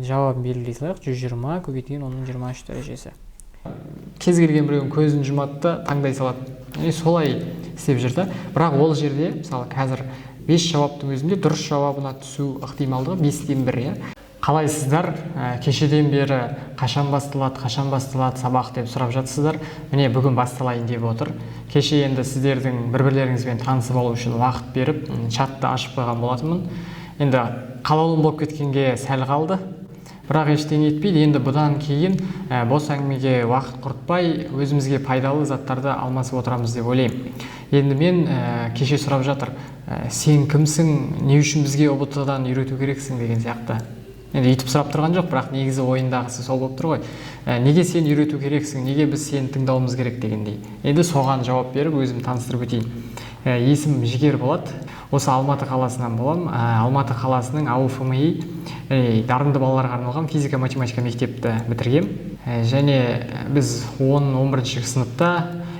Жауабын белгілей салайық: 120 көбейтілген 10-ның 23 дәрежесі. Кез келген біреудің көзін жұмады да, таңдай салады, яғни солай істеп жүр да. Бірақ ол жерде, мысалы, қазір бес жауаптың өзінде дұрыс жауабына түсу ықтималдығы 1/5, иә. Қалайсыздар? Кешеден бері қашан басталады, қашан басталады сабақ деп сұрап жатсыздар. Міне, бүгін басталайын деп отыр. Кеше енді сіздердің бір бірлеріңізбен танысып алу үшін уақыт беріп, чатты ашып қойған болатынмын. Енді қалаулым болып кеткенге сәл қалды, бірақ ештеңе етпейді. Енді бұдан кейін бос әңгімеге уақыт құртпай, өзімізге пайдалы заттарды алмасып отырамыз деп ойлаймын. Енді мен кеше сұрап жатыр, сен кімсің, не үшін бізге ҰБТ дан үйрету керексің деген сияқты. Енді өйтіп сұрап тұрған жоқ, бірақ негізі ойындағысы сол болып тұр ғой. Неге сен үйрету керексің, неге біз сені тыңдауымыз керек дегендей. Енді соған жауап беріп, өзім таныстырып өтейін. Есімім Жігер болады, осы Алматы қаласынан боламын. Алматы қаласының АУФМИ, дарынды балаларға арналған физика математика мектепті бітіргем. Және біз 10-11 сыныпта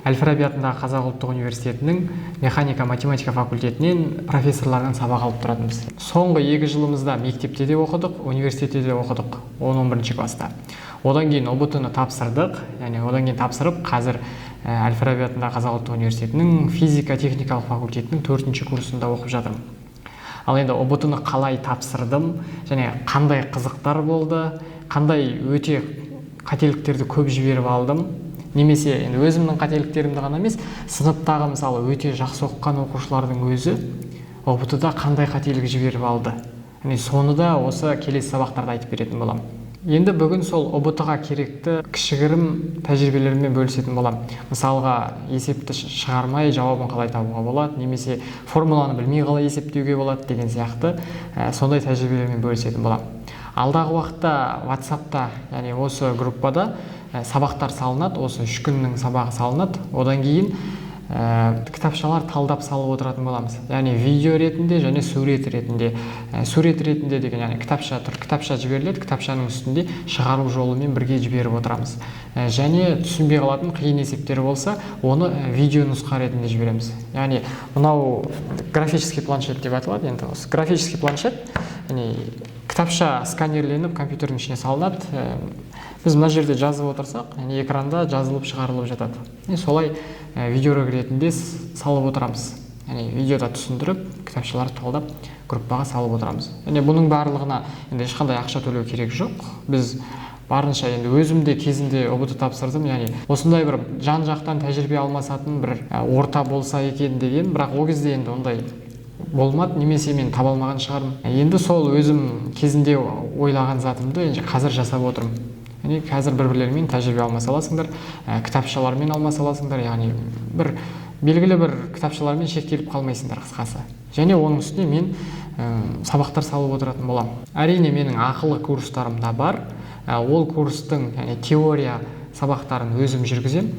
әл Фараби атындағы Қазақ ұлттық университетінің механика математика факультетінен профессорлардан сабақ алып тұратынбыз. Соңғы 2 жылымызда мектепте де оқыдық, университетте де оқыдық 10-11 класста. Одан кейін ҰБТ ны тапсырдық, яғни одан кейін тапсырып, қазір әл Фараби атындағы Қазақ ұлттық университетінің физика техникалық факультетінің төртінші курсында оқып жатырмын. Ал енді ҰБТ ны қалай тапсырдым және қандай қызықтар болды, қандай өте қателіктерді көп жіберіп алдым, немесе енді өзімнің қателіктерімді ғана емес, сыныптағы, мысалы, өте жақсы оқыған оқушылардың өзі ҰБТ да қандай қателік жіберіп алды, яғни соны да осы келесі сабақтарда айтып беретін боламын. Енді бүгін сол ҰБТ ға керекті кішігірім тәжірибелеріммен бөлісетін боламын. Мысалға, есепті шығармай жауабын қалай табуға болады немесе формуланы білмей қалай есептеуге болады деген сияқты, сондай тәжірибелермен бөлісетін боламын. Алдағы уақытта WhatsAppта, яғни осы группада сабақтар салынады, осы 3 күннің сабағы салынады. Одан кейін кітапшалар талдап салып отыратын боламыз, яғни видео ретінде және сурет ретінде. Сурет ретінде деген, яғни кітапша тұр, кітапша жіберіледі, кітапшаның үстінде шығару жолымен бірге жіберіп отырамыз. Және түсінбей қалатын қиын есептер болса, оны видео нұсқа ретінде жібереміз. Яғни мынау графический планшет деп аталады. Енді осы графический планшет, яғни кітапша сканерленіп, компьютердің ішіне салынады. Біз мына жерде жазып отырсақ, яғни экранда жазылып, шығарылып жатады. И солай видеоролик ретінде салып отырамыз, яғни видеода түсіндіріп, кітапшаларды талдап, группаға салып отырамыз. Және бұның барлығына енді ешқандай ақша төлеу керек жоқ. Біз барынша, енді өзім де кезінде ҰБТ тапсырдым, яғни осындай бір жан жақтан тәжірибе алмасатын бір орта болса екен деген. Бірақ ол кезде енді ондай болмады немесе мен таба алмаған шығармын. Енді сол өзім кезінде ойлаған затымды енді қазір жасап отырмын. Яғни қазір бір бірлерімен тәжірибе алмаса аласыңдар, кітапшалармен алмаса аласыңдар, яғни бір белгілі бір кітапшалармен шектеліп қалмайсыңдар, қысқасы. Және оның үстіне мен сабақтар салып отыратын боламын. Әрине, менің ақылы курстарым да бар. Ол курстың, яғни теория сабақтарын өзім жүргіземін,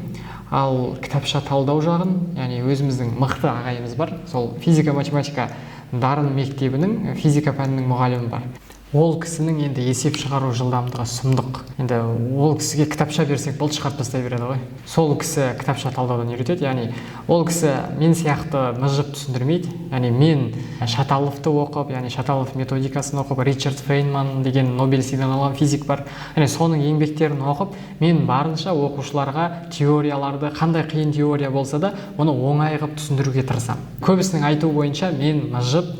ал кітапша талдау жағын, яғни өзіміздің мықты ағайымыз бар, сол физика математика дарын мектебінің физика пәнінің мұғалімі бар. Ол кісінің енді есеп шығару жылдамдығы сұмдық. Енді ол кісіге кітапша берсек болды, шығарып тастай береді ғой. Сол кісі кітапша талдаудан үйретеді, яғни ол кісі мен сияқты мыжып түсіндірмейді. Яғни мен Шаталовты оқып, яғни Шаталов методикасын оқып, Ричард Фейнман деген Нобель сыйлығын алған физик бар, яғни соның еңбектерін оқып, мен барынша оқушыларға теорияларды, қандай қиын теория болса да, оны оңай қылып түсіндіруге тырысамын. Көбісінің айтуы бойынша, мен мыжып,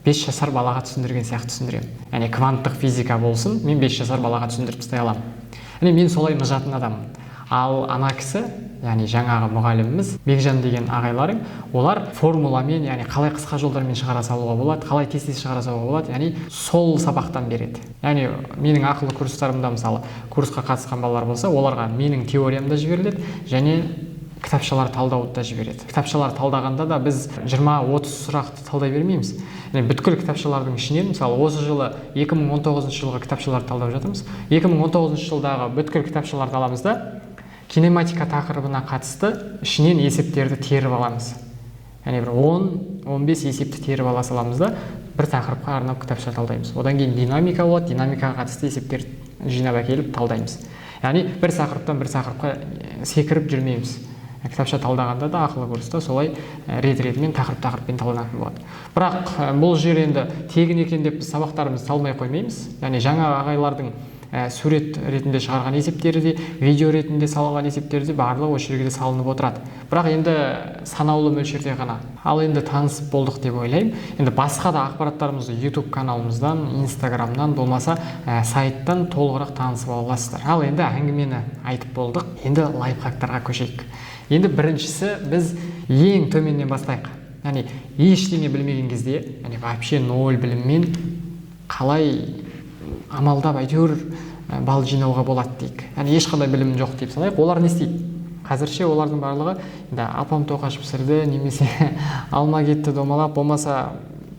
5 жасар балаға түсіндірген сияқты түсіндіремін. Яғни кванттық физика болсын, мен 5 жасар балаға түсіндіріп тастай аламын. Яғни мен солай мыжатын адаммын. Ал ана кісі, яғни жаңағы мұғаліміміз Бекжан деген ағайларым, олар формуламен, яғни қалай қысқа жолдармен шығара салуға болады, қалай тез тез шығара салуға болады, яғни сол сабақтан береді. Яғни менің ақылы курстарымда, мысалы, курсқа қатысқан балалар болса, оларға менің теориям да жіберіледі және кітапшалар талдауды да жібереді. Кітапшалар талдағанда да біз 20-30 сұрақты талдай бермейміз. Яғни бүткіл кітапшалардың ішінен, мысалы, осы жылы 2019 жылғы кітапшаларды талдап жатырмыз. 2019 жылдағы бүткіл кітапшаларды аламыз да, кинематика тақырыбына қатысты ішінен есептерді теріп аламыз. Яғни бір 10-15 есепті теріп ала саламыз да, бір тақырыпқа арнап кітапша талдаймыз. Одан кейін динамика болады, динамикаға қатысты есептерді жинап әкеліп талдаймыз. Яғни бір тақырыптан бір тақырыпқа секіріп жүрмейміз. Кітапша талдағанда да ақылы курста солай рет-ретімен, тақырып-тақырыппен талданатын болады. Бірақ бұл жер енді тегін екен деп біз сабақтарымызды салмай қоймаймыз. Яғни жаңа ағайлардың сурет ретінде шығарған есептері де, видео ретінде салынған есептері де барлығы осы жерге де салынып отырады. Бірақ енді санаулы мөлшерде ғана. Ал енді танысып болдық деп ойлаймын. Енді басқа да ақпараттарымызды YouTube каналымыздан, Instagramнан, болмаса сайттан толығырақ танысып ала аласыздар. Ал енді әңгімені айтып болдық. Енді лайфхактарға көшейік. Енді біріншісі, біз ең төменнен бастайық. Яғни ештеңе білмеген кезде, яғни вообще ноль біліммен қалай амалдап әйтеуір балл жинауға болады дейік. Яғни ешқандай білімім жоқ деп санайық. Олар не істейді? Қазірше олардың барлығы енді апам тоқаш пісірді, немесе алма кетті домалап, болмаса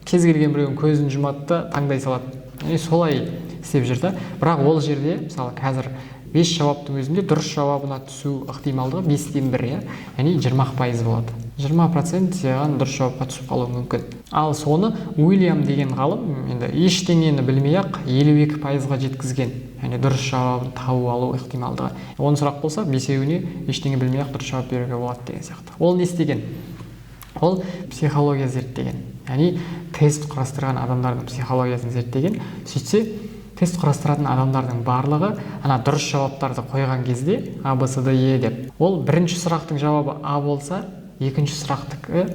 кез келген біреудің көзін жұмады да таңдай салады. Яғни солай істеп жүр да. Бірақ ол жерде мысалы қазір 5 жауаптың өзінде дұрыс жауабына түсу ықтималдығы 1/5, иә? Яғни 20% болады. 20% саған дұрыс жауапқа түсіп қалуы мүмкін. Ал соны Уильям деген ғалым енді ештеңені білмей-ақ 52%-ға жеткізген. Яғни дұрыс жауабын тауып алу ықтималдығы. 10 сұрақ болса, 5-еуіне ештеңе білмей-ақ дұрыс жауап беруге болады деген сияқты. Ол не істеген? Ол психология зерттеген. Яғни тест құрастырған адамдардың психологиясын зерттеген. Сөйтсе, тест құрастыратын адамдардың барлығы ана дұрыс жауаптарды қойған кезде А, Б, С, Д, Е деп. Ол бірінші сұрақтың жауабы А болса, екінші сұрақтікі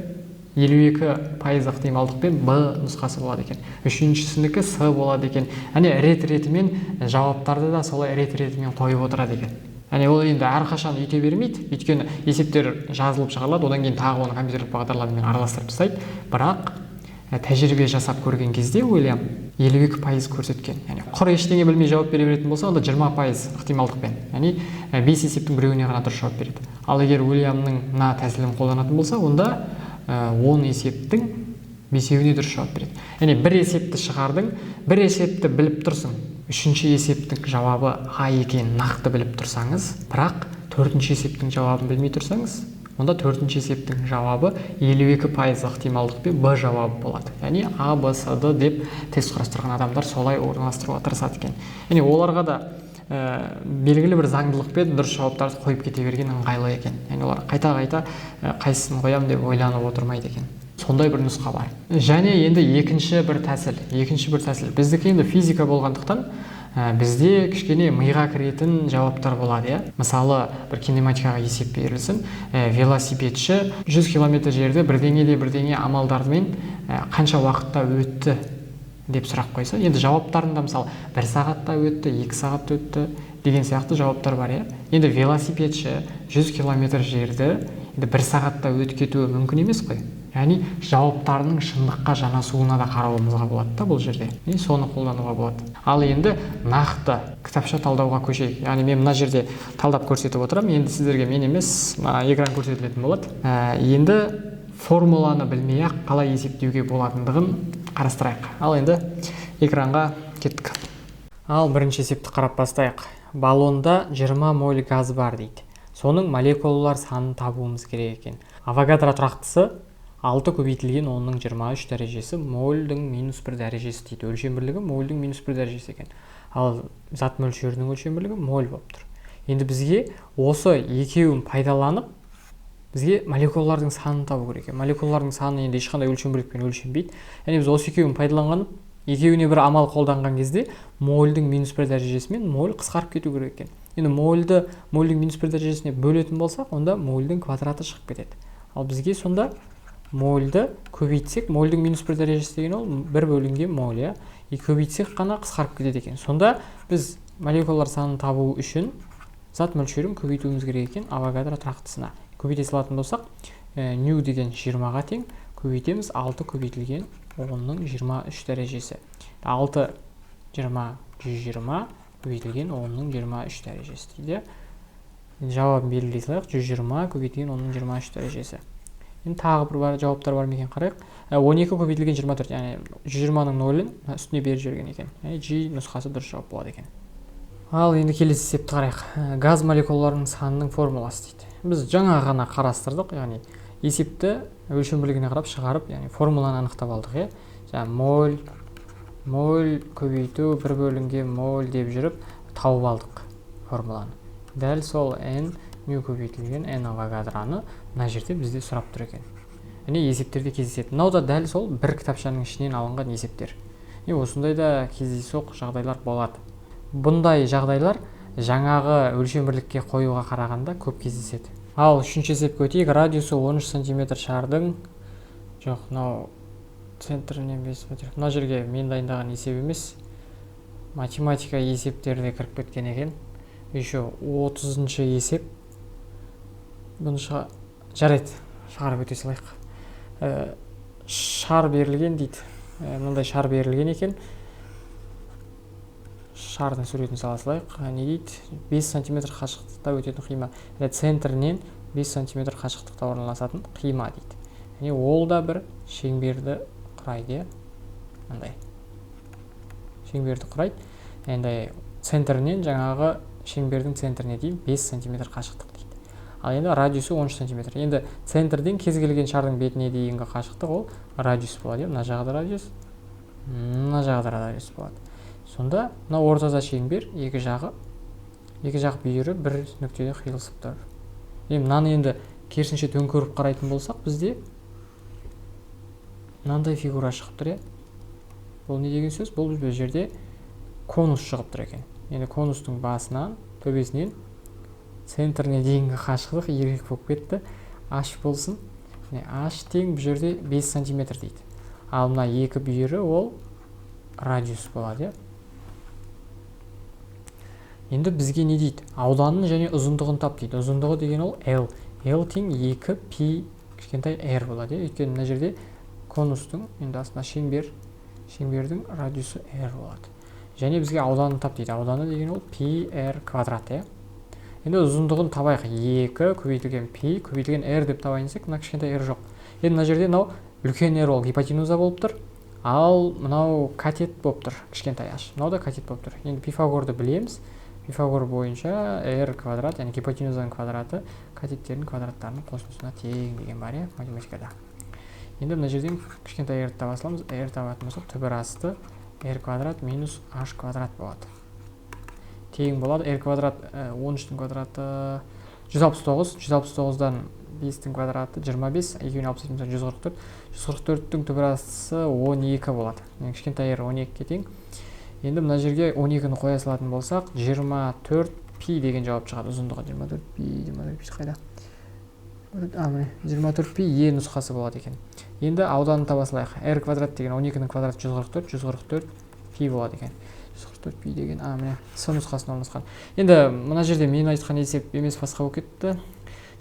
52% ықтималдықпен Б нұсқасы болады екен. Үшіншісінікі С болады екен. Яғни рет-ретімен жауаптарды да солай рет-ретімен қойып отырады екен. Яғни ол енді әрқашан өйте бермейді, өйткені есептер жазылып шығарылады, одан кейін тағы оны компьютерлік бағдарламамен араластырып тастайды. Бірақ тәжірибе жасап көрген кезде Уильям 52% көрсеткен. Яғни құр ештеңе білмей жауап бере беретін болса, онда 20% ықтималдықпен, яғни 5 есептің біреуіне ғана дұрыс жауап береді. Ал егер Уильямның мына тәсілін қолданатын болса, онда 10 есептің 5-еуіне дұрыс жауап береді. Яғни бір есепті шығардың, бір есепті біліп тұрсың, үшінші есептің жауабы А екенін нақты біліп тұрсаңыз, бірақ төртінші есептің жауабын білмей тұрсаңыз, онда төртінші есептің жауабы 52% ықтималдықпен Б жауабы болады. Яғни А, Б, С, Д деп тест құрастырған адамдар солай орналастыруға тырысады екен. Яғни оларға да белгілі бір заңдылықпен дұрыс жауаптарды қойып кете берген ыңғайлы екен. Яғни олар қайта-қайта қайсысын қоямын деп ойланып отырмайды екен. Сондай бір нұсқа бар. Және енді екінші бір тәсіл, екінші бір тәсіл. Біздікі енді физика болғандықтан, бізде кішкене миға кіретін жауаптар болады, иә? Мысалы, бір кинематикаға есеп берілсін, велосипедші 100 километр жерді бірдеңе де бірдеңе амалдармен қанша уақытта өтті деп сұрақ қойса, енді жауаптарында мысалы 1 сағатта өтті, 2 сағатта өтті деген сияқты жауаптар бар, иә? Енді велосипедші 100 километр жерді енді 1 сағатта өтіп кетуі мүмкін емес қой. Яғни жауаптарының шындыққа жанасуына да қарауымызға болады да бұл жерде. И соны қолдануға болады. Ал енді нақты кітапша талдауға көшейік. Яғни мен мына жерде талдап көрсетіп отырамын. Енді сіздерге мен емес, мына экран көрсетілетін болады. Енді формуланы білмей-ақ қалай есептеуге болатындығын қарастырайық. Ал енді экранға кеттік. Ал бірінші есепті қарап бастайық. Баллонда 20 моль газ бар дейді. Соның молекулалар санын табуымыз керек екен. Авогадро тұрақтысы 6 көбейтілген онның жиырма үш дәрежесі мольдің минус бір дәрежесі дейді. Өлшем бірлігі мольдің минус бір дәрежесі екен. Ал зат мөлшерінің өлшем бірлігі моль болып тұр. Енді бізге осы екеуін пайдаланып, бізге молекулалардың санын табу керек екен. Молекулалардың саны енді ешқандай өлшем бірлікпен өлшенбейді. Яғни біз осы екеуін пайдаланған, екеуіне бір амал қолданған кезде мольдің минус бір дәрежесімен моль қысқарып кету керек екен. Енді мольді мольдің минус бір дәрежесіне бөлетін болсақ, онда мольдің квадраты шығып кетеді. Ал бізге сонда мольді көбейтсек, мольдің минус бір дәрежесі деген ол 1 бөлінген моль, иә? И көбейтсек қана қысқарып кетеді екен. Сонда біз молекулалар санын табу үшін зат мөлшерін көбейтуіміз керек екен Авогадро тұрақтысына. Көбейте салатын болсақ, ню деген жиырмаға тең, көбейтеміз 6 көбейтілген онның жиырма үш дәрежесі. 6 жиырма жүз жиырма көбейтілген онның жиырма үш дәрежесі дейді. Енді жауабын белгілей салайық. Жүз жиырма көбейтілген онның жиырма үш дәрежесі. Енді тағы бір жауаптар бар ма екен қарайық. 12 көбейтілген 24, яғни жүз жиырманың нөлін үстіне беріп жіберген екен. Яғни G нұсқасы дұрыс жауап болады екен. Ал енді келесі есепті қарайық. Газ молекулаларының санының формуласы дейді. Біз жаңа ғана қарастырдық, яғни есепті өлшем бірлігіне қарап шығарып, яғни формуланы анықтап алдық, иә. Жаңа моль көбейту 1 бөлінген моль деп жүріп тауып алдық формуланы. Дәл сол n Мю көбейтілген n Авогадроны мына жерде бізде сұрап тұр екен. Яғни есептерде кездеседі. Мынау да дәл сол бір кітапшаның ішінен алынған есептер. Яғни осындай да кездейсоқ жағдайлар болады. Бұндай жағдайлар жаңағы өлшем бірлікке қоюға қарағанда көп кездеседі. Ал үшінші есепке өтейік. Радиусы 13 сантиметр шардың, жоқ, мынау центрінен 5 метр. Мына жерге мен дайындаған есеп емес, математика есептері де кіріп кеткен екен. Еще 30-шы есеп. Бұны жарайды, шығарып өте салайық. Шар берілген дейді. Мынандай шар берілген екен. Шардың суретін сала салайық. Не дейді? 5 сантиметр қашықтықта өтетін қима. Яғни центрінен 5 сантиметр қашықтықта орналасатын қима дейді. Яғни ол да бір шеңберді құрайды, иә? Мынандай шеңберді құрайды. Енді центрінен жаңағы шеңбердің центріне дейін 5 сантиметр қашықтық дейді. Ал енді радиусы 13 сантиметр. Енді центрден кез келген шардың бетіне дейінгі қашықтық ол радиус болады, иә? Мына жағы да радиус, мына жағы да радиус болады. Сонда мына ортада шеңбер, екі жақ бүйірі бір нүктеде қиылысып тұр. Енді мынаны енді керісінше төңкеріп қарайтын болсақ, бізде мынандай фигура шығып тұр, иә? Бұл не деген сөз? Бұл бұл жерде конус шығып тұр екен. Енді конустың басынан, төбесінен центріне дейінгі қашықтық y болып кетті. H болсын. Міне, H тең бұл жерде 5 сантиметр дейді. Ал мына екі бүйірі ол радиус болады, иә? Енді бізге не дейді? Ауданын және ұзындығын тап дейді. Ұзындығы деген ол L. L тең 2 пи кішкентай r болады, иә? Өйткені мына жерде конустың енді астына шеңбер, шеңбердің радиусы r болады. Және бізге ауданын тап дейді. Ауданы деген ол пи r квадрат, иә? Енді ұзындығын табайық. 2 көбейтілген пи көбейтілген r деп табайын десек, мына кішкентай r жоқ. Енді мына жерде мынау үлкен r ол гипотенуза болып тұр. Ал мынау катет болып тұр, кішкентай h. Мынау да катет болып тұр. Енді Пифагорды білеміз. Пифагор бойынша r квадрат, яғни гипотенузаның квадраты катеттердің квадраттарының қосындысына тең деген бар, иә, математикада. Енді мына жерден кішкентай r-ді таба саламыз. R табатын болсақ, түбір асты r квадрат минус h квадрат болады. Тең болады. R квадрат, 13-тің квадраты 169, 169-дан 5-тің квадраты 25, екеуін алып тастайтын болсақ 144. 144-тің түбір астысы 12 болады. Яғни кішкентай r 12-ге тең. Енді мына жерге 12-ні қоя салатын болсақ, 24 пи деген жауап шығады. Ұзындығы 24 пи, 24 пи қайда? А, міне, 24 пи е нұсқасы болады екен. Енді ауданын таба салайық. R квадрат деген 12-нің квадраты 144, 144 пи болады екен. 144 пи деген, а, міне, с нұсқасына орналасқан. Енді мына жерде мен айтқан есеп емес, басқа болып кетті.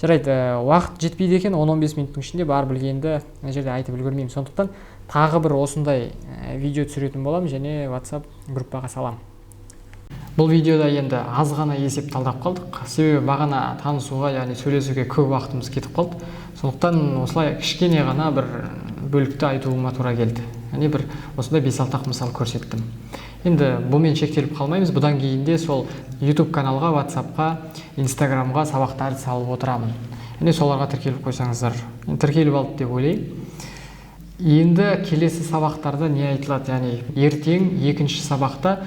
Жарайды, уақыт жетпейді екен, 10-15 минуттың ішінде бар білгенді мына жерде айтып үлгермеймін. Сондықтан тағы бір осындай видео түсіретін боламын және WhatsApp группаға саламын. Бұл видеода енді аз ғана есеп талдап қалдық. Себебі бағана танысуға, яғни сөйлесуге көп уақытымыз кетіп қалды. Сондықтан осылай кішкене ғана бір бөлікті айтуыма тура келді. Яғни бір осындай 5-6 мысал көрсеттім. Енді бұмен шектеліп қалмаймыз. Бұдан кейін де сол YouTube каналға, WhatsAppқа, Instagramға сабақтарды салып отырамын. Яғни соларға тіркеліп қойсаңыздар. Енді тіркеліп алды деп ойлаймын. Енді келесі сабақтарда не айтылады? Яғни ертең екінші сабақта,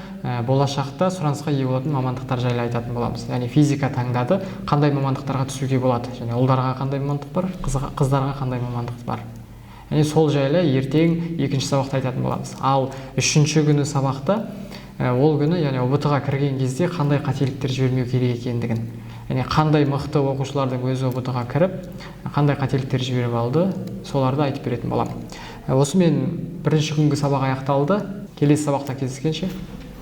болашақта сұранысқа ие болатын мамандықтар жайлы айтатын боламыз. Яғни физика таңдады, қандай мамандықтарға түсуге болады, және ұлдарға қандай мамандық бар, қыздарға қандай мамандық бар. Яғни сол жайлы ертең екінші сабақта айтатын боламыз. Ал үшінші күні сабақта, ол күні, яғни ҰБТ ға кірген кезде қандай қателіктер жібермеу керек екендігін, яғни қандай мықты оқушылардың өзі ҰБТ ға кіріп, қандай қателіктер жіберіп алды, соларды айтып беретін боламын. Осымен бірінші күнгі сабақ аяқталды. Келесі сабақта кездескенше.